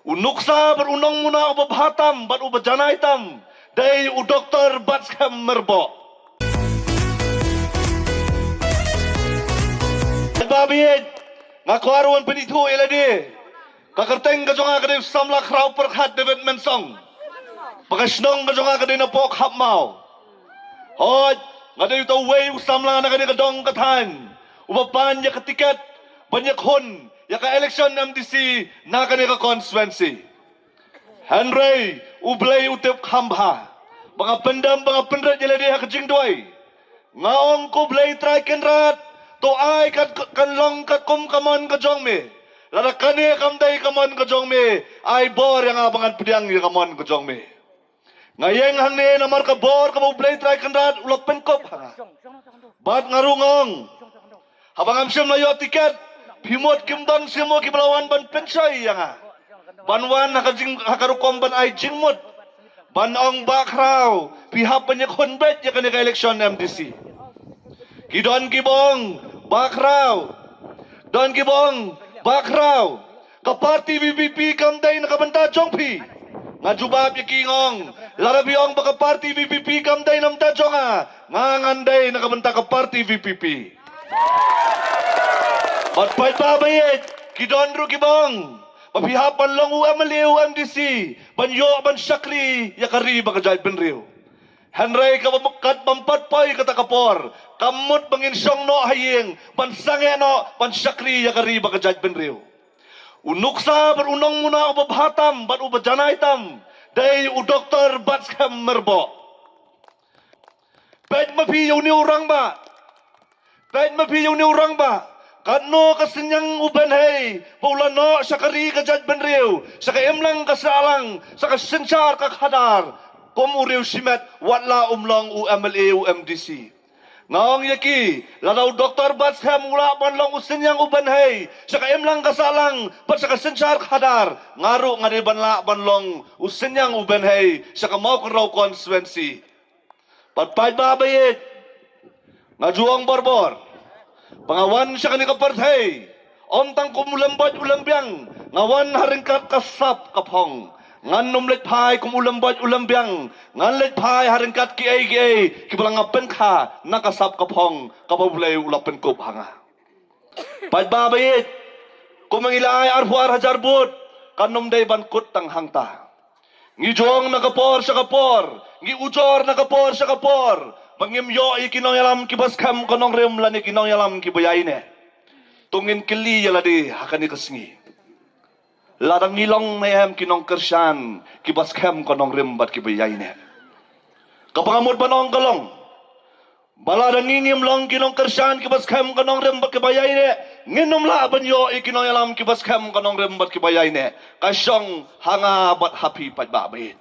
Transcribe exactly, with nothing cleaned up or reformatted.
U nuksa bad u nongmuna uba bha tam bad uba janai tam dei u Doktor Batskhem Myrboh. Ba bieit, nga kwah ruh ban pynithuh ïa lade. Ka kyrteng ka jong nga ka dei u samla Khraw Pyrkhat David Mensong. Ba ka shnong ka jong nga ka dei na Pok Hapmaw. Hooid, nga dei uta uwei u samla na kane ka dong ka thaiñ uba pan ïa ka tiket ban ïakhun ïa ka election M D C na kane ka constituency. Hynrei U Blei u tip kham bha ba nga pyndem ba nga pynrit ïa lade ha ka jingduwai. Nga ong, ko Blei Trai Kynrad, to ai kat kan long katkum ka mon ka jong me. Lada kane kam dei ka mon ka jong me, ai bor ïa nga ba ngan pdiang ïa ka mon ka jong me. Nga ïeng hangne namar ka bor kaba U Blei Trai Kynrad u la pynkup ha nga. Bad nga ruh nga ong, haba ngam shym la ïoh tiket, phi mut kim don shuh mo kiba la wan ban pynshoi ïa nga, ban wan ha ka jing, ha ka rukom ban ai jingmut, ban ong, Bah Khraw, phi hap ban ïakhun beit ïa kane ka election M D C. Ki don kiba ong, Bah Khraw. Don kiba ong, Bah Khraw, ka party V P P kam dei na ka bynta jong phi. Nga jubab ïa ki, nga ong, lada phi ong ba ka party V P P kam dei na bynta jong nga, nga ngan dei na ka bynta ka party V P P. Bad paidbah ba ïeit, ki don ruh kiba ong ba phi hap ban long u M L A, u M D C, ban ïoh ban shakri ïa ka ri bad ka jaitbynriew. Hynrei kaba kat bym pat poi kata ka por, kam mut ba ngin shong noh ha ïing ban sangeh noh ban shakri ïa ka ri bad ka jaitbynriew. U nuksa bad u nongmuna uba bha tam bad uba janai tam dei u Doktor Batskhem Myrboh. Peit ma phi ïa une u rangbah. Peit ma phi ïa une u rangbah. Katno ka synñiang u bynhei ba u la noh sha ka ri ka jaitbynriew, sha ka imlang ka sahlang, sha ka synshar ka khadar, kum u riew shimet, wat la um long u M L A, u M D C. Nga ong ïa ki, lada u Doktor Batskhem u lah ban long u synñiang u bynhei sha ka imlang ka sahlang bad sha ka synshar khadar, nga ruh nga dei ban lah ban long u synñiang u bynhei sha ka Mawkynrew constituency. Bad paidbah ba ïeit, nga ju ong borbor ba nga wan sha kane ka pyrthei ym tang kum u lymboit u lymbiang, nga wan ha ryngkat ka sap ka phong. Ngan ym leit phai kum u lymboit u lymbiang, ngan leit phai ha ryngkat kiei kiei kiba la nga pynkha na ka sap ka phong kaba U Blei u la pynkup ha nga. Paidbah ba ïeit, kum ngi la ai arphew ar hajar vote, kan ym dei ban kut tang hangta. Ngi jong na ka por sha ka por, ngi ujor na ka por sha ka por ba ngim ïoh ïa ki nongïalam kiba skhem ka nongrim lane ki nongïalam kiba ïaineh. To ngin kylli ïa lade ha kane ka sngi, lada ngi long ne em ki nongkyrshan kiba skhem ka nongrim bad kiba ïaineh? Kaba nga mut ban ong ka long ba lada ngi ngim long ki nongkyrshan kiba skhem ka nongrim bad kiba ïaineh, ngin ym lah ban ïoh ïa ki nongïalam kiba skhem ka nongrim bad kiba ïaineh, ka shong ha nga bad ha phi paidbah ba ïeit.